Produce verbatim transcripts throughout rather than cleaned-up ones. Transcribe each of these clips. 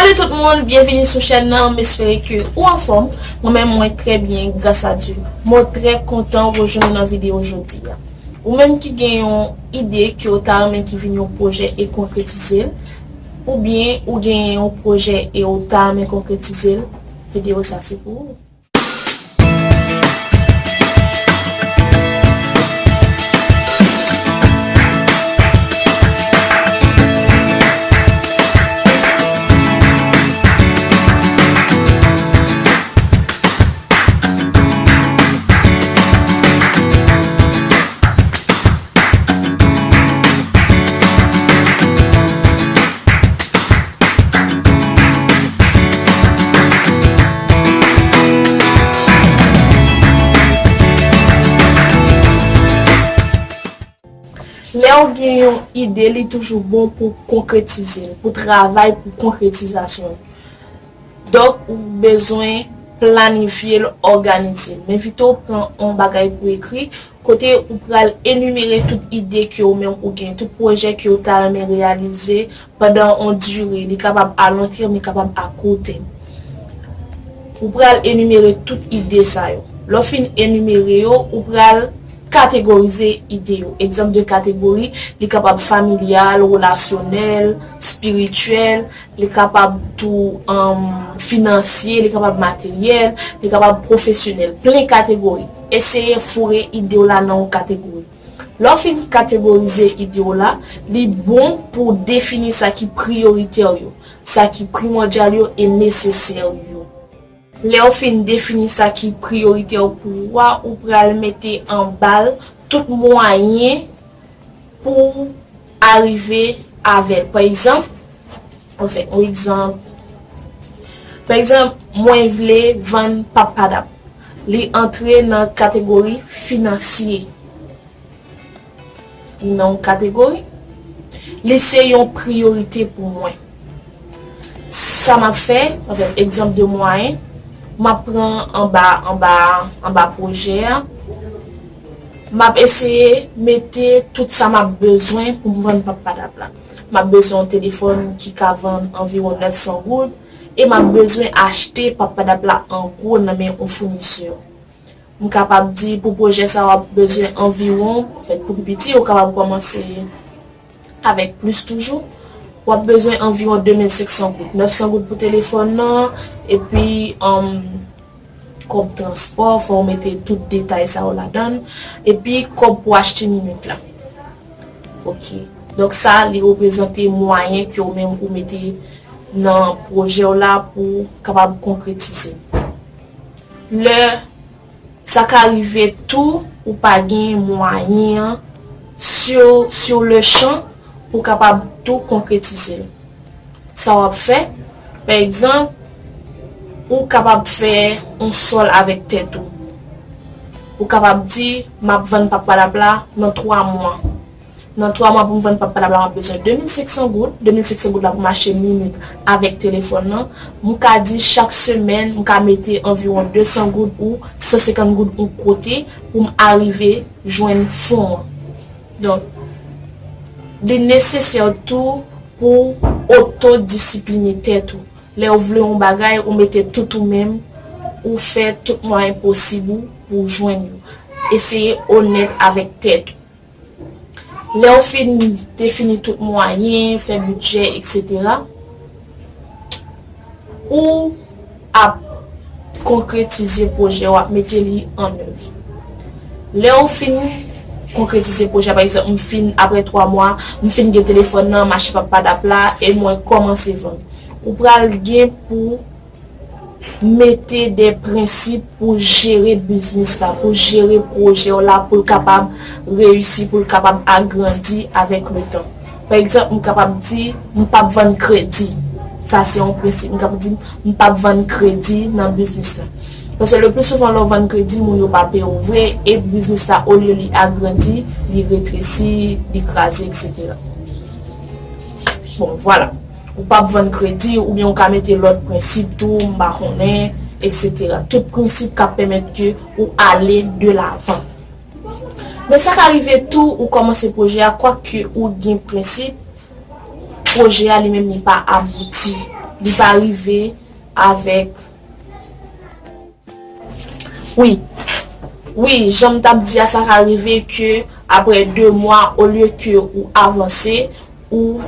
Salut tout moun, byenvini sou chèn nan, m espere ke ou anfòm. Mwen menm, mwen trè byen, gras a Dye. Mwen trè kontan rejwenn ou nan videyo jodi a. Ou menm ki gen yon ide ke w ta renmen ki vin yon pwojè e konkretize l, oubyen ou gen yon pwojè e w ta renmen konkretize l, videyo sa se pou ou. Lè w gen yon ide, li toujou bon pou konkretize l, pou travay pou konkretizasyon l. Donk, ou bezwen planifye l, òganize l. M envite w pran yon bagay pou ekri, kote ou pral enimere tout ide ke ou menm ou gen, tout pwojè ke ou ta renmen reyalize pandan yon dire. Li kapab a lon tèm, li kapab a kou tèm. Ou pral enimere tout ide sa yo. Lè w fin enimere yo, ou pral kategorize ide yo. Egzanp de kategori, li kapab familyal, relasyonèl, espirityèl, li kapab tou, um, finansye, li kapab materyèl, li kapab pwofesyonèl. Plen kategori. Eseye foure ide w la nan yon kategori. Lè w fin kategorize ide w la, li bon pou w defini sa ki priyoritè yo, sa ki primòdyal yo e nesesè yo. Lè w fin defini sa ki priyoritè pou ou a, ou pral mete anba l tout mwayen pou w arive avè l. Pa egzanp, anfen, yon egzanp, pa egzanp, mwen vle vann pap padap. Li antre nan kategori finansye. Li nan yon kategori. Li se yon priyorite pou mwen. Sa m ap fè, anfèt, egzanp de mwayen, m ap pran anba, anba, anba pwojè a. M ap eseye mete tout sa m ap bezwen pou m vann pap padap la. M ap bezwen yon telefòn ki ka vann anviwon nèf san goud e m ap bezwen achte pap padap la an gwo nan men yon founisè. M kapab di pou pwojè sa w ap bezwen anviwon, anfèt, pou pi piti, ou kapab kòmanse avèk plis toujou. W ap bezwen anviwon de mil senk san goud. Nèf san goud pou telefòn nan, epi, um, kòb transpò, fò w mete tout detay sa yo ladan l, epi kòb pou achte minit la. Ok. Donk sa, li reprezante mwayen ke w menm ou mete nan pwojè w la pou kapab konkretize. Lè sa ka rive tou, ou pa gen mwayen an, sur, sur le champ, pou kapab tou konkretize l. Sa w ap fè, pa egzanp, ou kapab fè yon sòl avèk tèt ou. Ou kapab di, "M ap vann pap padap la nan twa mwa." Nan twa mwa pou m vann pap padap la, m ap bezwen de mil senk san goud. De mil senk san goud la pou m achte minit avèk telefòn nan. M ka di chak semèn, m ka mete anviwon de san goud ou san senkant goud yon kote pou m arive jwenn fon an. Donk, li nesesè tou pou w otodisipline tèt ou. Lè w vle yon bagay, ou mete tout ou menm, ou fè tout mwayen posib ou pou w jwenn yo. Eseye onèt avèk tèt ou. Lè w fin defini tout mwayen, fè bidjè, etsetera, ou ap konkretize pwojè, w ap mete li an èv. Lè w fin konkretize pwojè, pa egzanp, m fin, apre twa mwa, m fin gen telefòn nan, m achte pap padap la, e mwen kòmanse vann. Ou pral gen pou mete de prensip pou jere biznis la, pou jere pwojè w la, pou l kapab reyisi, pou l kapab agrandi avèk le tan. Pa egzanp, m kapab di, m p ap vann kredi. Sa se yon prensip. M kapab di, m p ap vann kredi nan biznis la. Paske le pli souvan, lè w vann kredi, moun yo pa peye w vre, e biznis la, olye li agrandi, li retresi, li kraze, etsetera. Bon, vwala. Ou p ap vann kredi, oubyen ou ka mete lòt prensip tou, m pa konnen, etsetera. Tout prensip k ap pèmèt ke ou ale de lavan. Men sa ka rive tou, ou kòmanse pwojè a, kwak ke ou gen prensip, pwojè a li menm li pa abouti. Li pa rive avèk. Wi. Wi, jan m t ap di a, sa ka rive ke apre de mwa, olye ke ou avanse, ou,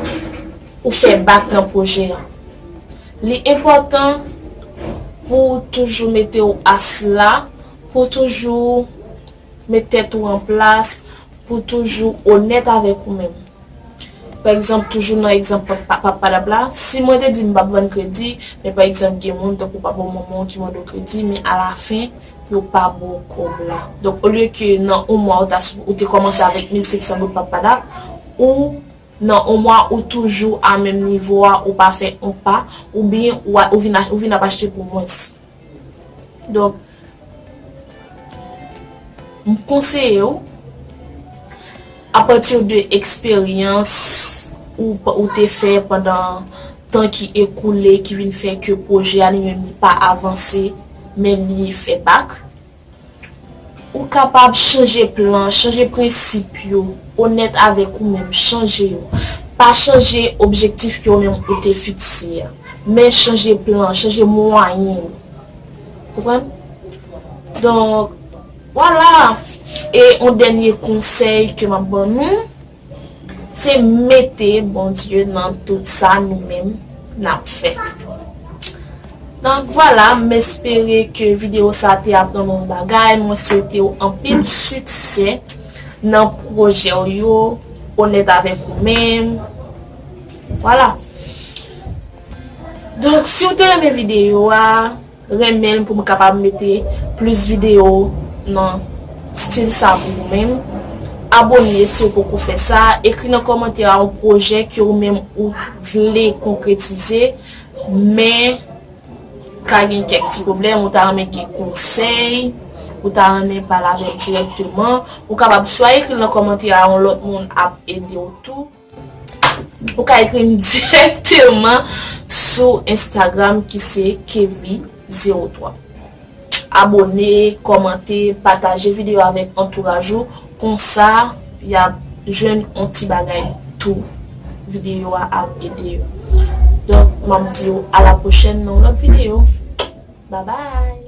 ou fè bak nan pwojè a. Li enpòtan pou w toujou mete w asla, pou w toujou met tèt ou an plas, pou w toujou onèt avèk ou menm. Pa egzanp, toujou nan egzanp pa, pa, pa, padap la, si mwen te di m p ap vann kredi, men pa egzanp, gen moun tankou papa w, manman w ki mande w kredi, men alafen, yo pa ba w kòb la. Donk, olye ke nan yon mwa, ou ta, ou te kòmanse avèk mil senk san goud pa, padap, ou nan yon mwa, ou toujou a menm nivo a, ou pa fè yon pa, oubyen ou, a- ou vin, ach- ou vin ap achte pou mwens. Donk, m konseye w, apati de eksperyans ou, ou te fè pandan tan ki ekoule, ki vin fè ke pwojè a li menm li pa avanse, men li fè bak, ou kapab chanje plan, chanje prensip yo, onèt avèk ou menm, chanje yo. Pa chanje objektif ke ou menm ou te fikse a, men chanje plan, chanje mwayen yo. Konprann? Donk, vwala. E yon dènye konsèy ke m ap ban nou, se mete Bondye nan tout sa nou menm n ap fè. Donk, vwala, m espere ke videyo sa te aprann w yon bagay. Mwen swete w anpil siksè nan pwojè w yo, onèt avèk ou menm. Vwala. Donk, si w te renmen videyo a, renmen l pou m kapab mete plis videyo nan stil sa pou ou menm. Abòne si w poko fè sa. Ekri nan kòmantè a yon pwojè ke ou menm ou vle konkretize, men ka gen kèk ti pwoblèm, ou ta renmen gen konsèy, ou ta renmen pale avè m dirèkteman, ou kapab swa ekri l nan kòmantè a, yon lòt moun ap ede w tou. Ou ka ekri m dirèkteman sou Instagram ki se Kevy zewo twa. Abòne, kòmante, pataje videyo avèk antouraj ou. Konsa, y ap jwenn yon ti bagay tou. Videyo a ap ede yo. Donk, m ap di w a la pwochèn nan yon lòt videyo. Babay!